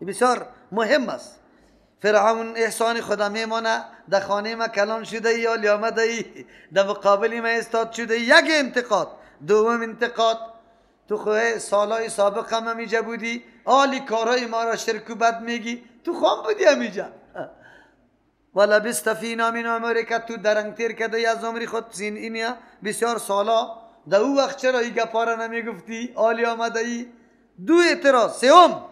بسیار مهم است. فرعون احسان خدا میمانه، در خانه ما کلان شده یا آمده ای، در مقابل ما استاد شده. یک انتقاد. دوم انتقاد، تو خواه سالای سابق هم همیجا بودی، آلی کارهای ما را شرک و بد میگی، تو خام بودی همیجا. ولبست فینا من عمرک، تو درنگ تیر کرده از عمری خود سین اینیا بسیار سالا. در او وقت چرا ای گپا را نمیگفتی؟ آلی آمده ای. دو اعتراض. سوم،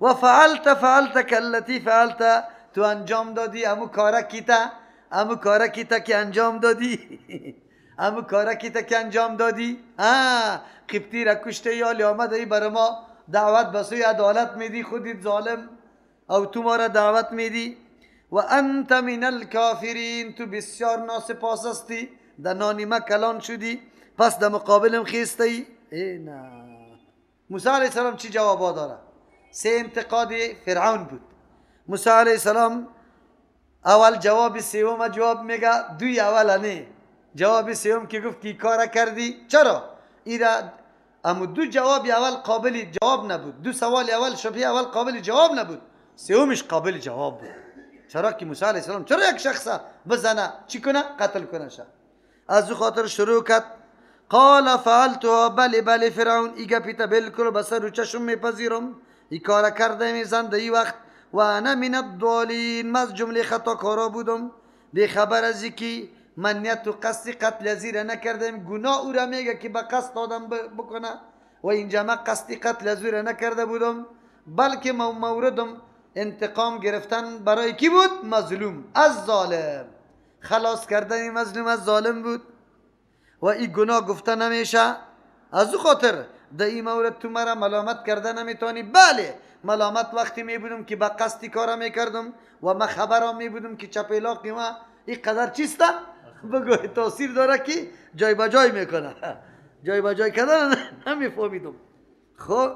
و فعلت فعلتک التی فعلت، تو انجام دادی امو کارا کیتا، امو کارا کیتا که انجام دادی، امو کارا کیتا که انجام دادی. قبطی را کشته یا آلی آمده ای بر ما دعوت به سوی عدالت میدی، خودت ظالم او تو ما را دعوت میدی. و انت من الکافرین، تو بسیار ناسپاس هستی، در نانی ما کلان شدی، پس در مقابلم خیسته ای. ای نه، موسی علیه السلام چی جوابا داره؟ سه انتقاد فرعون بود. موسی علیه السلام اول جواب سوم جواب میگه، دوی اول نه، جواب سوم که گفت کی کار کردی چرا؟ ایرا اما دو جواب اول قابل جواب نبود، دو سوال اول شبهه اول قابل جواب نبود، سومش قابل جواب بود. چرا که موسی علیه السلام چرا یک شخص بزنه چی کنه؟ قتل کنه شه. از او خاطر شروع کرد، قال فعلتها، بله بله فرعون ای گپیتا بالکل بسر و چشم میپذیرم، ای کار کرده میزن در ای وقت. و انا من الضالین، من از جمله خطا کارا بودم، بی خبر از که من نیت و قصد قتل از را نکردم. گناه او را میگه که به قصد آدم بکنه و اینجا من قصد قتل از را نکرده بودم، بلکه موردم انتقام گرفتن برای کی بود؟ مظلوم از ظالم، خلاص کردن مظلوم از ظالم بود و این گناه گفته نمیشه. از او خاطر در این مورد تو مرا ملامت کرده نمیتونی. بله ملامت وقتی میبودم که به قصدی کارا میکردم و من خبرم میبودم که چپیلاقی ما این قدر چیسته بگو تاثیر داره که جای با جای میکنه، جای با جای کردن نمیفهمیدم. خب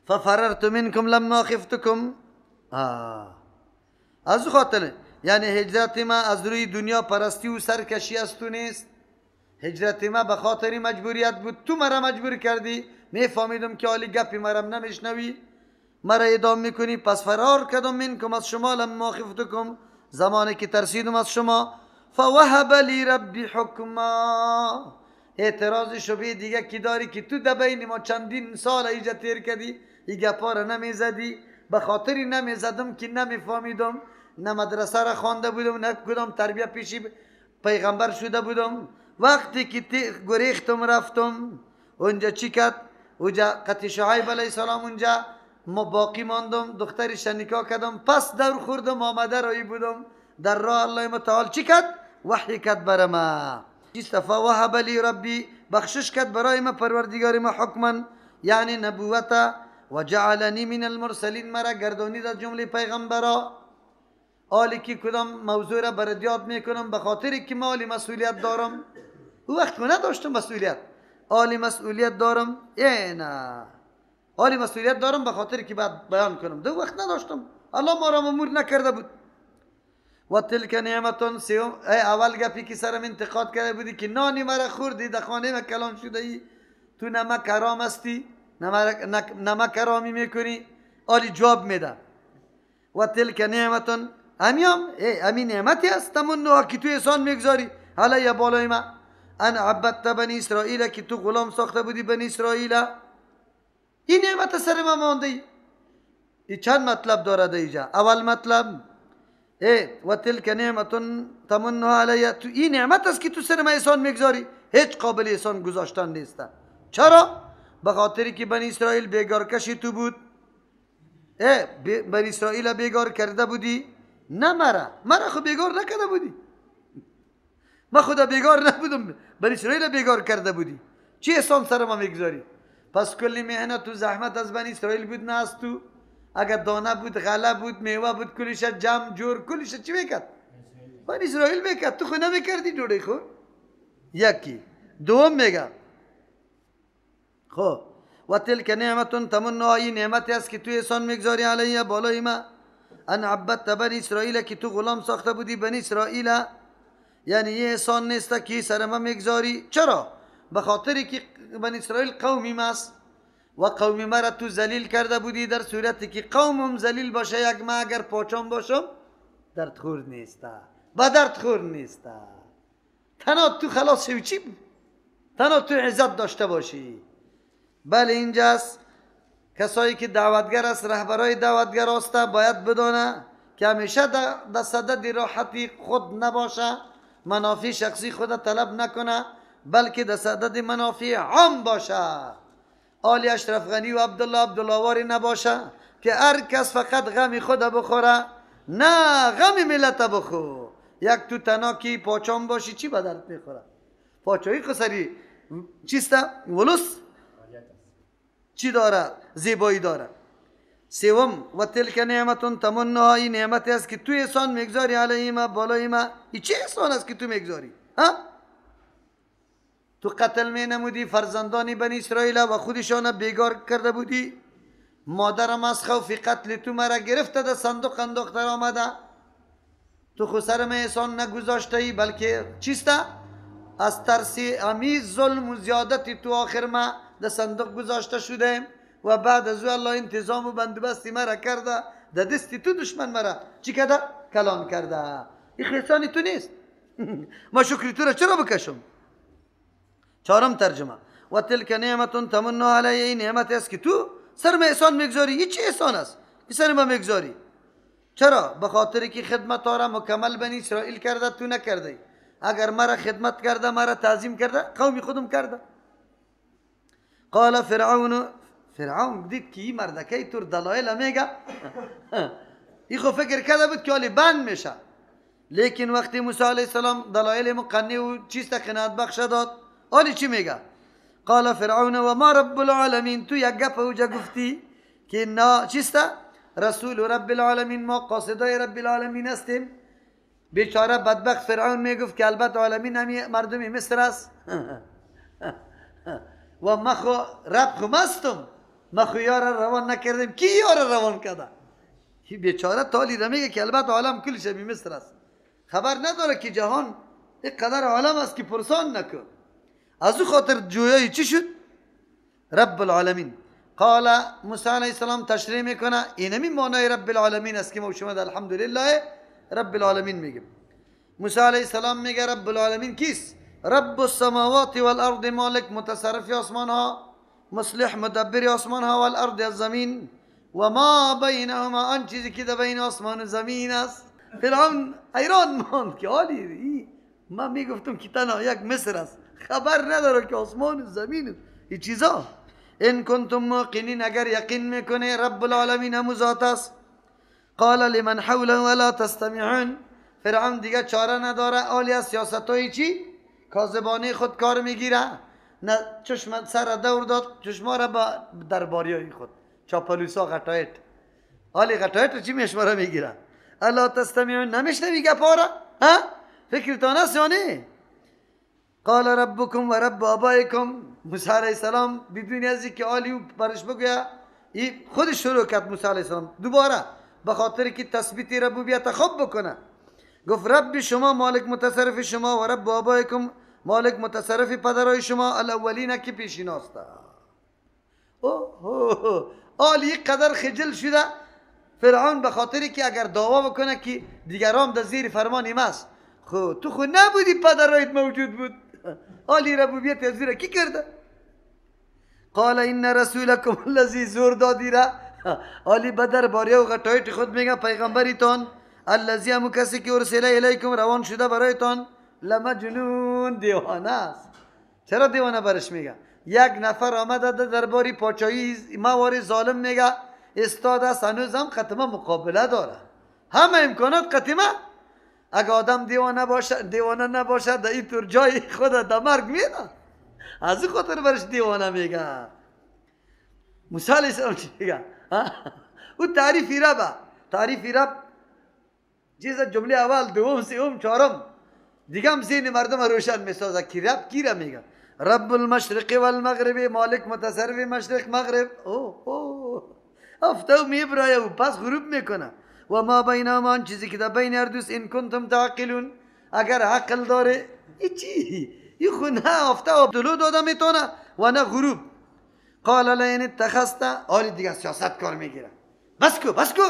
ففررت منکم لما خفتکم، از خاطر یعنی هجرت ما از روی دنیا پرستی و سرکشی از تو نیست، هجرت ما به خاطر مجبوریت بود، تو مرا مجبور کردی، میفهمیدم که عالی گپی مرم نمیشنوی، مرا اعدام میکنی، پس فرار کردم منکم از شما، لما خفتکم زمانی که ترسیدم از شما. فوهب لی ربی حکما، اعتراض شبه دیگه کی داری که تو در بین ما چندین سال ایجا تیر کردی، ای گپا را نمیزدی، به خاطری نمیزدم که نمیفهمیدم، نه مدرسه را خوانده بودم، نه کدام تربیه پیشی پیغمبر شده بودم. وقتی که گریختم رفتم اونجا چی کرد؟ اونجا قطع شعیب علیه السلام اونجا ما باقی ماندم، دخترش نکاح کردم، پس در خوردم آمده رایی بودم در راه الله متعال چی کرد؟ وحی کرد بر ما. فوهب لی ربی، بخشش کرد برای ما پروردگار ما حکما یعنی نبوت، و جعلنی من المرسلین، مرا گردانید از جمله پیغمبرا. آلی که کدام موضوع را برات یاد میکنم به خاطر که ما آلی مسئولیت دارم، او وقت نداشتم مسئولیت، آلی مسئولیت دارم، نه آلی مسئولیت دارم به خاطر که بعد بیان کنم، دو وقت نداشتم، الله ما را مامور نکرده بود. و تلک نعمتون سیوم، اول گپی که سرم انتقاد کرده بودی که نانی مرا خوردی، در خانه ما کلان شده ای، تو نمک حرام هستی، نمک حرامی میکنی، آلی جواب میده. و تلک نعمتون، همیام همین نعمتی است تمنوها که تو احسان میگذاری علی بالای ما، ان عبدت بنی اسرائیل که تو غلام ساخته بودی بنی اسرائیل، این نعمت سر ما مانده ای. این چند مطلب دارد اینجا. اول مطلب و تلک نعمت تمنها علی، تو این نعمت است که تو سر ما احسان میگذاری، هیچ قابل احسان گذاشتن نیست. چرا؟ به خاطری که بنی اسرائیل بیگارکشی تو بود، بنی اسرائیل بیگار کرده بودی، نه مرا خود بیگار نکرده بودی، من خدا بیگار نبودم، بنی اسرائیل بیگار کرده بودی، چی احسان سر ما میگذاری؟ پس کلی مهنت و زحمت از بنی اسرائیل بود نه از تو. اگر دانه بود، غله بود، میوه بود، کلیش جمع جور، کلیش چی میکرد؟ بنی اسرائیل میکرد، تو خود نمیکردی جوړی خو. یکی دوم میگه خب و تلک نعمت تمنها، این نعمتی است که تو احسان میگذاری علیه بالای ما، ان عبدت بنی اسرائیل که تو غلام ساخته بودی بنی اسرائیل، یعنی یه احسان نیست که سر ما میگذاری. چرا؟ به خاطر که بنی اسرائیل قومی ماست و قوم مرا تو ذلیل کرده بودی، در صورتی که قومم ذلیل باشه یک ما اگر پاچام باشم درد خور نیسته، با درد خور نیسته. تنها تو خلاص شوی چی؟ تنها تو عزت داشته باشی. بله اینجاست کسایی که دعوتگر است، رهبرای دعوتگر است، باید بدانه که همیشه در صدد راحتی خود نباشه، منافع شخصی خود طلب نکنه، بلکه در صدد منافع عام باشه. آلی اشرف غنی و عبدالله عبدالله نباشه که هر کس فقط غم خود بخوره، نه غم ملت بخور. یک تو تنها کی پاچام باشی چی به درد میخوره؟ پاچایی خسری چیسته؟ ولس چی داره؟ زیبایی داره. سوم و تلک نعمت تمنها، این نعمت است که تو احسان میگذاری علیه ما، بالای ما. این چه احسان است که تو میگذاری؟ ها؟ تو قتل می نمودی فرزندان بنی اسرائیل و خودشان بیگار کرده بودی. مادرم از خوف قتل تو مرا گرفته در صندوق انداخته آمده. تو خو سر من احسان نگذاشته ای، بلکه چیسته؟ از ترس امی ظلم و زیادتی تو آخر ما در صندوق گذاشته شدیم و بعد از او الله انتظام و بندوبستی مرا کرده، در دستی تو دشمن مرا چی کرده؟ کلان کرده. این احسان تو نیست. ما شکری تو را چرا بکشم؟ چهارم ترجمه و تلک نعمت تمنها علی، این نعمت است که تو سر ما احسان میگذاری. این چه احسان است که سر ما میگذاری؟ چرا؟ به خاطر که خدمت را مکمل بنی اسرائیل کرده، تو نکرده. اگر مرا خدمت کرده، مرا تعظیم کرده، قومی خودم کرده. قال فرعون، فرعون دید که این مردکه تور دلایل میگه، این خو فکر کرده بود که حالی بند میشه، لیکن وقتی موسی علیه السلام دلایل مقنع و چیز قناعت بخش داد، حالی چی میگه؟ قال فرعون و ما رب العالمین. تو یک گپ اوجا گفتی که نا چیسته؟ رسول رب العالمین، ما قاصدای رب العالمین هستیم. بیچاره بدبخت فرعون میگفت که البته عالمین همی مردم مصر است و ما خو رب خو مستم، ما خو یار روان نکردیم، کی یار روان کرده؟ بیچاره تالی را میگه که البته عالم کلش همی مصر است، خبر نداره که جهان اینقدر عالم است که پرسان نکن. از او خاطر جویای چی شد؟ رب العالمین. قال موسی علیه السلام تشریح میکنه اینمی معنای رب العالمین است که ما شما الحمدلله رب العالمین میگیم. موسی علیه السلام میگه رب العالمین کیست؟ رب السماوات والارض، مالک متصرف آسمان ها، مصلح مدبر آسمان ها، والارض الزمین، و ما بینهما، آن چیزی که در بین آسمان و زمین است. فرعون حیران ماند که حالی من میگفتم که تنها یک مصر است، خبر نداره که آسمان و زمین این چیزا. ان کنتم موقنین، اگر یقین میکنه رب العالمین همو ذات است. قال لمن حوله ولا تستمعون. فرعون دیگه چاره نداره، آلی از سیاست های چی؟ کاذبانه خود کار میگیره. نه چشم سر دور داد، چشما را با درباری های خود چاپلوسا غټایت، آلی غټایت چی میشماره میگیره. الا تستمعون، نمیشنوی گپارا؟ ها؟ فکرتان است یا نه؟ قال ربکم و رب آبائکم. موسی علیه السلام بدون از اینکه آلی برش بگوید خودش شروع کرد. موسی علیه السلام دوباره به خاطر که تثبیت ربوبیت خوب بکنه گفت رب شما مالک متصرف شما و رب آبائکم مالک متصرف پدرای شما الاولین که پیشین است. اوه آلی قدر خجل شده فرعون به خاطر که اگر دعوا بکنه که دیگران در زیر فرمان ماست، خو تو خو نبودی پدرایت موجود بود، آلی ربوبیت از زیر کی کرده؟ قال ان رسولکم الذی زور دادی را آلی بدر باریا و غټایت خود میگه پیغمبریتان الذی همو کسی که ارسله الیکم روان شده برایتان لمجنون، دیوانه است. چرا دیوانه برش میگه؟ یک نفر آمده در درباری پاچایی مواری ظالم میگه استاد است، هنوز هم ختمه مقابله داره، همه امکانات ختمه. اگه آدم دیوانه باشه، دیوانه نباشه در این طور جای خود در مرگ میده، از این خاطر برش دیوانه میگه. موسی علیه السلام چی میگه؟ او تعریف ربه، تعریف رب چیز جمله اول دوم سوم چهارم دیگه هم ذهن مردم روشن میسازه که رب کی را میگه؟ رب المشرق والمغرب، مالک متصرف مشرق مغرب. اوه اوه آفتاب میبرایه و پس غروب میکنه. و ما بینهما، آن چیزی که در بین هر دوست، ان کنتم تعقلون، اگر عقل داره. ای چی؟ ای خو نه آفتاب طلوع داده میتونه و نه غروب. قال لئن اتخذت، آلی دیگه سیاست کار میگیره، بس کو بس کو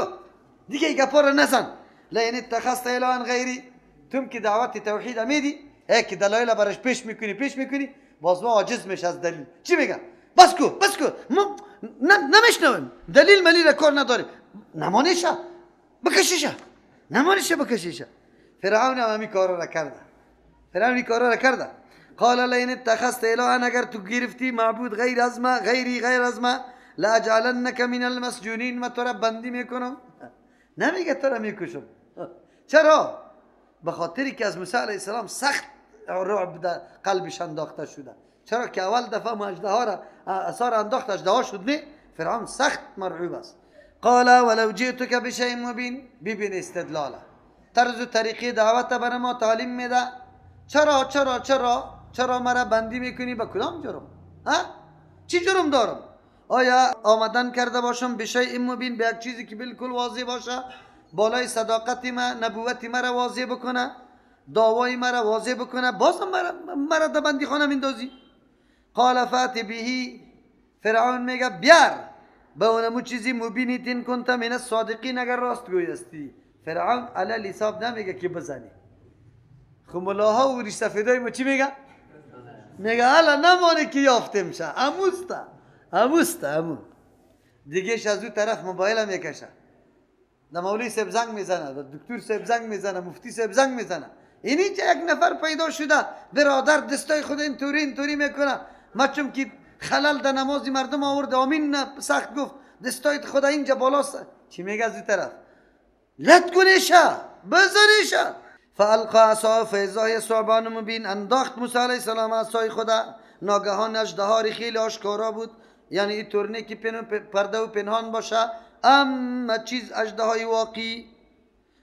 دیگه ای گپا را نزن. لئن اتخذت الها غیری، توم که دعوت توحید میدی، ای که دلایل برش پیش میکنی پیش میکنی، باز ما عاجز میشه از دلیل. چی میگه؟ بس کو بس کو، ما نمیشنویم، دلیل ملی را کار نداریم، نمانیشه بکشیشه، نمانیشه بکشیشه. فرعون هم همین کارا را کرده، فرعون این کارا را کرده. قال لئن اتخذت الها، اگر تو گرفتی معبود غیر از ما، غیری غیر از ما، لاجعلنک من المسجونین، ما تو را بندی میکنم. نمیگه تو را میکشم. چرا؟ به خاطری که از موسی علیه السلام سخت رعب در قلبش انداخته شده. چرا که اول دفعه اژدها را عصا را انداخت، اژدها شد، نه؟ فرعون سخت مرعوب است. قال ولو جئتک بشیء مبین. ببین استدلاله، طرز و طریقه دعوت بر ما تعلیم میده. چرا چرا چرا چرا مرا بندی میکنی؟ به کدام جرم؟ ها؟ چی جرم دارم؟ آیا آمدن کرده باشم بشیء مبین، به یک چیزی که بالکل واضح باشه، بالای صداقت ما، نبوت مرا واضح بکنه، دعوای مرا واضح بکنه، بازم مرا در بندی خانه میندازی؟ قال فات بهی، فرعون میگه بیار به اونمو چیزی مبینی تین کنت من الصادقین، اگر راست گوی هستی. فرعون علی حساب نمیگه که بزنی. خب ملاها و ریش سفیدای ما چی میگه؟ میگه حالا نمانه که یافتیم شه، اموستا اموستا امو. دیگهش از اون طرف موبایل هم میکشه، در مولوی صاحب زنگ میزنه، در دکتر صاحب زنگ میزنه، مفتی صاحب زنگ میزنه. اینی که یک نفر پیدا شده برادر دستای خود اینطوری اینطوری میکنه، ما چون که خلل در نماز مردم آورد، آمین نه سخت گفت، دستای خدا اینجا بالاست. چی میگه از این طرف؟ لط کنیشه، بزنیشه. فالقى عصاه فاذا هی ثعبان مبین. انداخت موسی علیه السلام عصای خدا، ناگهان اژدهای خیلی آشکارا بود، یعنی این طور که پرده و پنهان باشه، اما چیز اژدهای واقعی.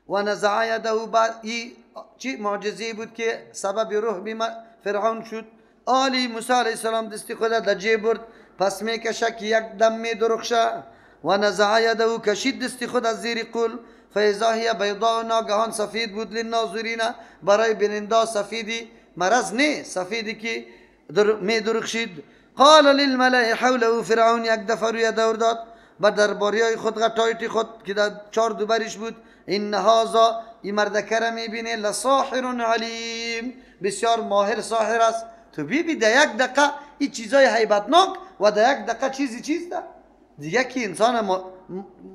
و نزع یده، بعد این چی معجزه بود که سبب روح فرعون شد. آلی موسی علیه السلام دستی خدا در جیب برد، پس میکشه که یک دم میدرخشه. و نزع یده، کشید دستی خود از زیر قول، فاذا هی بیضاء، ناگهان سفید بود، للناظرین، برای بیننده سفیدی مرض نه، سفیدی که میدرخشید. قال للملأ حوله، فرعون یک دفعه روی دور داد بر درباریای خود، غطایت خود که در چهار دوبرش بود، ان هذا، این مردکه را میبینه، لساحر علیم، بسیار ماهر ساحر است. تو بیبی در یک دقیقه این چیزای هیبتناک و در یک دقیقه چیزی چیز ده دیگه که انسان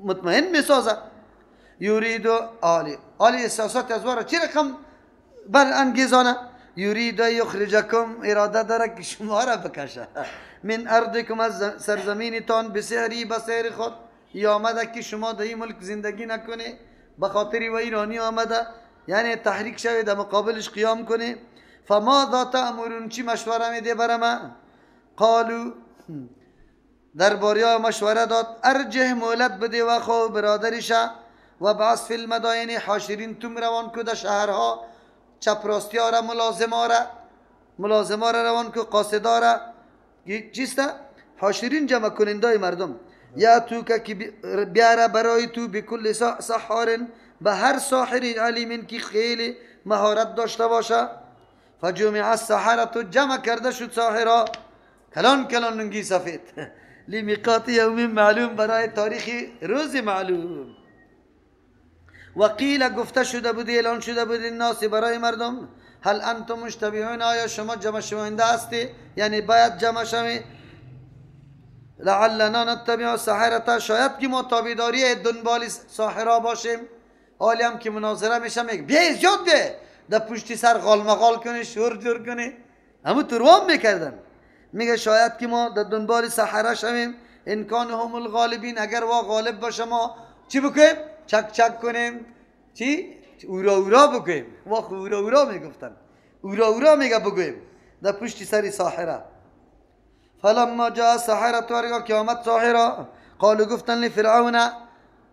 مطمئن میسازه. یرید آلی آلی احساسات از وارا چی رقم بر انگیزانه. یرید یخرجکم، اراده داره که شما را بکشه، من ارضکم، از سرزمینتان، بسحری، به سحر خود. ای آمده که شما در این ملک زندگی نکنه، به خاطر و ایرانی آمده، یعنی تحریک شوی در مقابلش قیام کنه. فماذا تأمرون، چی مشوره میده برای ما؟ قالو، درباریا مشوره داد، ارجه مولد بده و خو برادرشه، و بعث فی المدائن حاشرین، توم روان کو در شهرها، چپ راستی ها را، ملازم ها را روان کو، قاصدا را، چیست؟ حاشرین جمع کنندای مردم. یا تو که بیاره برای تو، بکل سحار، به هر ساحر علیم که خیلی مهارت داشته باشه. فجمع السحرة، جمع کرده شد ساحرا، کلان کلان لنگی سفید، لمیقات یوم معلوم، برای تاریخ روز معلوم. وقیل، گفته شده بود، اعلان شده بود، الناس، برای مردم، هل انتم مجتمعون، آیا شما جمع شونده هستی؟ یعنی باید جمع شوی. لعلنا نتبع السحرة، شاید که ما تابعداری دنبال ساحرا باشیم. حالی هم که مناظره میشه میگه بیا زیاد ده، در پشتی سر غال مغال کنی، شور جور کنی، همون تروام میکردن. میگه شاید که ما در دنبال سحره شویم. ان کان هم الغالبین، اگر وا غالب باشه ما چی بکنیم؟ چک چک کنیم، چی؟ اورا اورا بگویم. وا خو اورا اورا میگفتن، اورا اورا میگه بگویم در پشتی سر ساحره. فلما جاء السحرة، هرگاه که آمد ساحره، قالوا، گفتن لفرعون،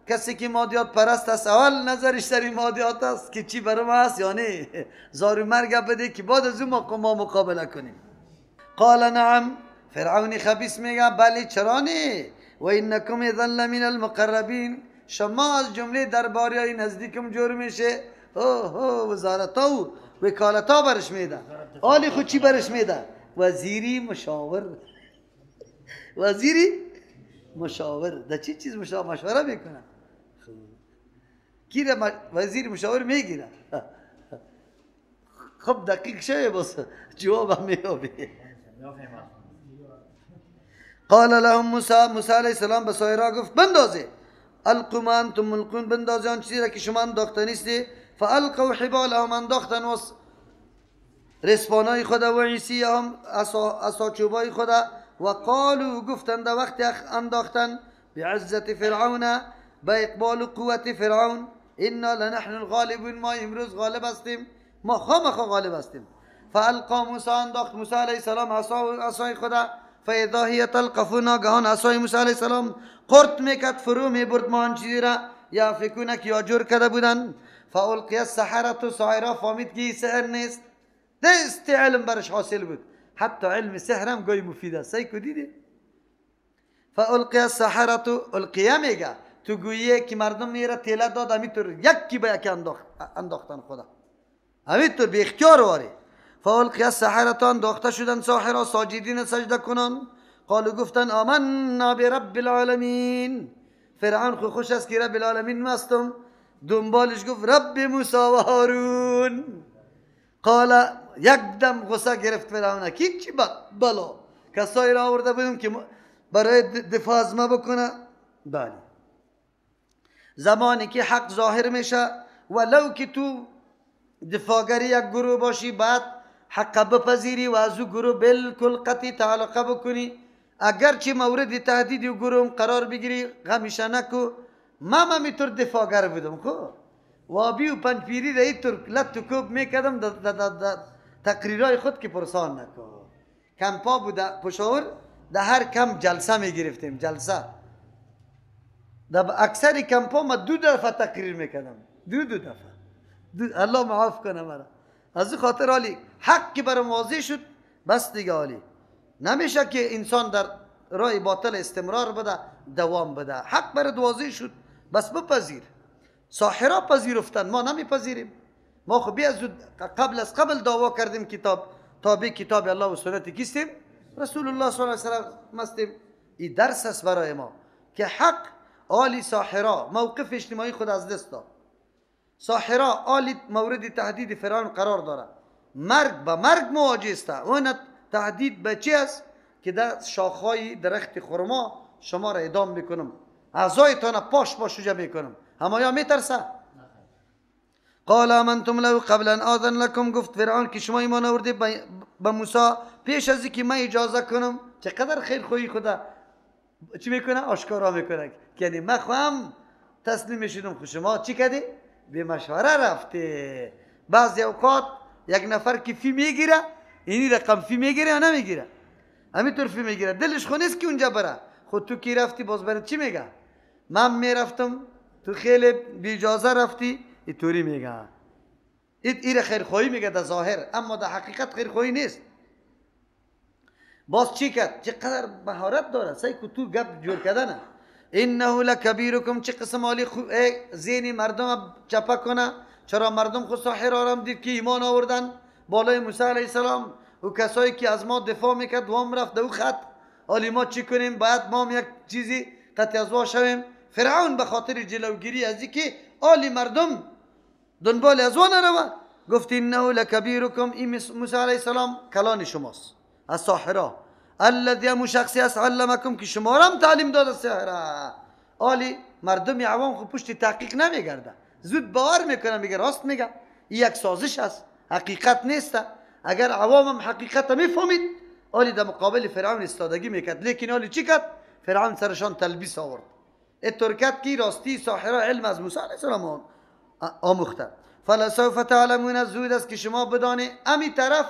کسی که مادیات پرست است اول نظرش سر مادیات است که چی برای ما است، یعنی زار مرگ بده که بعد از اون ما مقابله کنیم. قال نعم، فرعون خبیث میگه بله چرا نه، و انکم اذا لمن المقربین، شما از جمله درباریای نزدیکم جور میشه. اوه اوه وزارتا و وکالتا برش میده. آلی خود چی برش میده؟ وزیری مشاور. وزیری مشاور در چی چیز مشوره میکنه؟ کی را وزیر مشاور میگیره؟ خب دقیق شوی بس جواب هم میابی. قال لهم موسی، موسی علیه السلام به ساحرا گفت بندازه، القوا ما انتم ملقون، بندازه آن چیزی را که شما انداخته نیستی. فالقوا حبالهم، انداختن و رسپانای خدا و عیسیهم، عصا چوبای خدا. و قالوا، گفتن در وقت انداختن، بعزت فرعون، به اقبال و قوت فرعون، انا لنحن الغالبون، ما امروز غالب هستیم، ما خامخا غالب هستیم. فالقا موسی، انداخت موسی علیه السلام عصای خدا. فاذا هی تلقف، ناگهان عصای موسی علیه السلام قرط میکرد، فرو میبرد ما آن چیزی را یافکون که یاجور کرده بودن. فالقی السحرة، ساحرا فهمید که سحر نیست، دست علم برش حاصل بود، حتی علم سحر هم گاهی مفید است. سعی کو دیدی؟ فالقی السحرة، القیه میگه تو گوییه که مردم میره تیله داد، همینطور یکی به یکی انداختن خدا، همینطور به اختیار واری. فالقی السحرة، انداخته شدن ساحرا، ساجدین، سجده کنان. قالوا، گفتن آمنا برب العالمین. فرعون خو خوش است که رب العالمین مستم، دنبالش گفت رب موسی و هارون. قال، یک دم غصه گرفت فرعون که چی بلا کسایی را آورده بودم که برای دفاع از ما بکنه. بله، زمانی که حق ظاهر میشه، ولو که تو دفاعگری یک گروه باشی، بعد حق بپذیری و از او گروه بالکل قطعی تعلقه بکنی، اگرچه مورد تهدید و گروه قرار بگیری غمیشه نکو. ما همینطور دفاعگر بودم، خب وابی و پنجپیری را اینطور لط و کوب میکردم تقریرای خود که پرسان نکو. کمپا بوده پشاور، در هر کمپ جلسه میگرفتیم، جلسه در اکثر کمپا ما دو دفعه تقریر میکردم، دو دو دفعه دو. الله معاف کنه مرا. از خاطر عالی حق که برام واضح شد بس دیگه عالی نمیشه که انسان در راه باطل استمرار بده، دوام بده. حق برات واضح شد بس بپذیر. ساحرا پذیرفتن، ما نمیپذیریم. ما خب بیا قبل از قبل دعوا کردیم کتاب تابع کتاب الله و سنت کیستیم؟ رسول الله صلی الله علیه و سلم هستیم. این درس است برای ما که حق عالی ساحرا موقف اجتماعی خود از دست داد. ساحرا عالی مورد تهدید فرعون قرار داره، مرگ به مرگ مواجه است. اون تهدید به چی است؟ که در شاخهای درخت خرما شما را اعدام میکنم، اعضایتان پاش پاش میکنم. همایا میترسه؟ قال آمنتم له قبل ان آذن لكم، گفت فرعون که شما ایمان آوردید به موسی پیش از اینکه من اجازه کنم. چقدر خیر خواهی خدا چی میکنه؟ آشکارا میکنه، یعنی من خواهم تسلیم میشدم، خو شما چی کردی؟ به مشوره رفته. بعضی اوقات یک نفر که فی میگیره، اینی رقم فی میگیره یا نمیگیره، همینطور فی میگیره، دلش خو نیست که اونجا بره. خود تو کی رفتی باز برات چی میگه؟ من میرفتم تو خیلی بی اجازه رفتی، اینطوری میگه. ایره خیرخواهی میگه در ظاهر، اما در حقیقت خیرخواهی نیست. باز چی کرد؟ چقدر مهارت داره سعی کو تو گپ جور کردنه. انه لکبیرکم، چه قسم عالی ذهن مردم چپه کنه. چرا مردم خود ساحر آرام دید که ایمان آوردن بالای موسی علیه السلام و کسایی که از ما دفاع میکرد وام رفت او خط. حالی ما چی کنیم؟ باید ما هم یک چیزی قطع از وا شویم. فرعون به خاطر جلوگیری از اینکه عالی مردم دنبال از وا نروه، گفت انه لکبیرکم، این موسی علیه السلام کلان شماست از ساحرا، الذی همون شخصی است علمکم که شما را هم تعلیم داد سحره. عالی مردم عوام خود پشت تحقیق نمیگرده، زود باور میکنه، میگه راست میگه، این یک سازش است، حقیقت نیست. اگر عوام هم حقیقت میفهمید عالی در مقابل فرعون استادگی میکرد، لیکن عالی چی کرد؟ فرعون سرشان تلبیس آورد، اینطور کرد که راستی ساحره علم از موسی علیه السلام آموخته. فلسوف تعلمون، زود است که شما بدانید. امی طرف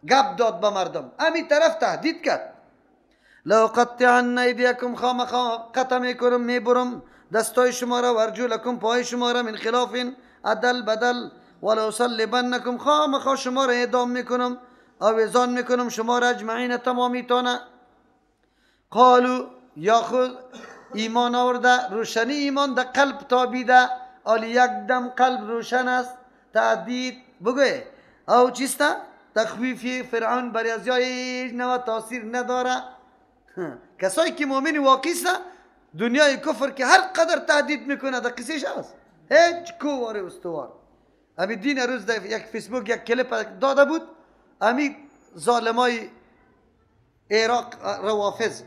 گپ داد به مردم، امی طرف تهدید کرد. لأقطعن ایدیکم، خامخا قطع میکنم، میبرم دستای شما را، وارجلکم، پای شما را، من خلاف، ادل بدل، ولأصلبنکم، خامخا شما را اعدام میکنم، آویزان میکنم شما را، اجمعین، تمامیتانه. قالوا، یا خود ایمان آورده، روشنی ایمان در قلب تابیده، آلی یک دم قلب روشن است، تهدید بگوی او چیسته؟ تخویفی فرعون بر از هیچ نوع تاثیر نداره. کسایی که مؤمن واقعی است دنیای کفر که هر قدر تهدید میکنه در قصهش هست هیچ کوار استوار. امی دین روز در یک فیسبوک یک کلیپ داده بود، امی ظالمای عراق روافض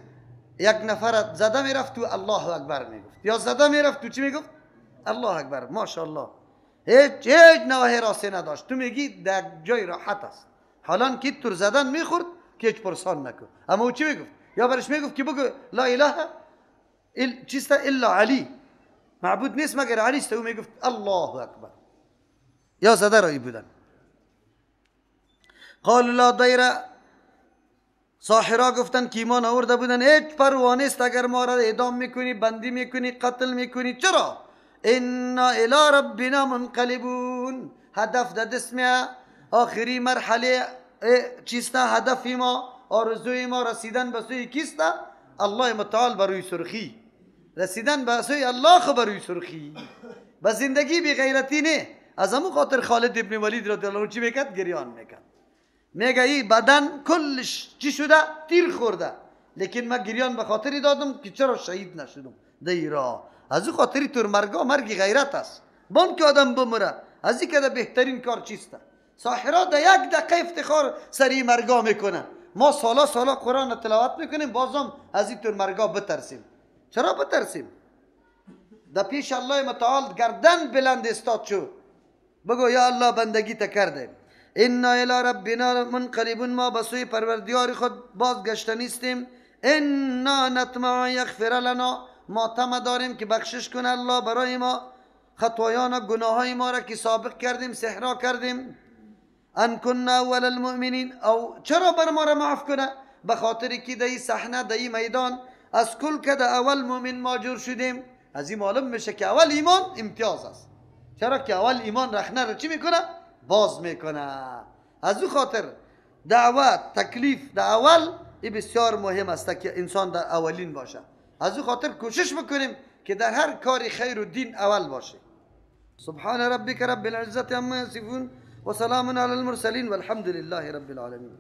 یک نفر زده میرفت تو الله اکبر میگفت، یا زده میرفت تو چی میگفت؟ الله اکبر. ماشاءالله هیچ نوع حراسی نداشت. تو میگی در جای راحت است، حالا که تور زدن میخورد که هیچ پرسان نکن. اما او چی میگفت؟ یا برش میگفت که بگو لا اله چیست الا علی، معبود نیست مگر علی است. او میگفت الله اکبر. یا زده رایی بودن. قالوا لا ضیر، ساحرا گفتن که ایمان آورده بودن هیچ پروا نیست اگر ما را اعدام میکنی، بندی میکنی، قتل میکنی. چرا؟ انا الی ربنا منقلبون. هدف در دست میه، آخری مرحله چیست؟ هدف ما، آرزوی ما رسیدن به سوی کیست؟ الله متعال بروی سرخی. رسیدن به سوی الله خو بروی سرخی، به زندگی بی غیرتی نه. از همون خاطر خالد ابن ولید رضی الله عنه چی میکرد؟ گریان میکرد. میگه این بدن کلش چی شده؟ تیر خورده، لیکن من گریان به خاطری دادم که چرا شهید نشدم دیرا. از او خاطری تور مرگا مرگ غیرت است، بان که آدم بمره. از این که بهترین کار چیست؟ ساحرا در یک دقیقه افتخار سری مرگا میکنه. ما سالا سالا قرآن تلاوت میکنیم، بازم از این تور مرگا بترسیم. چرا بترسیم؟ در پیش الله متعال گردن بلند استاد شو، بگو یا الله بندگی تا کرده. انا الی ربنا منقلبون، ما به سوی پروردگار خود بازگشته نیستیم. انا نطمع یغفر لنا، ما طمع داریم که بخشش کنه الله برای ما خطایان و گناههای ما را که سابق کردیم، سحرا کردیم. ان كنا اول المؤمنین. او چرا بر ما را معاف کنه؟ به خاطر که در این صحنه، در این میدان از کل که در اول مؤمن ما جور شدیم. از این معلوم میشه که اول ایمان امتیاز است. چرا که اول ایمان رخنه را چی میکنه؟ باز میکنه. از او خاطر دعوت، تکلیف در اول این بسیار مهم است که انسان در اولین باشه. از او خاطر کوشش بکنیم که در هر کار خیر و دین اول باشه. سبحان ربک رب العزة عما یصفون و سلام علی المرسلین والحمد لله رب العالمین.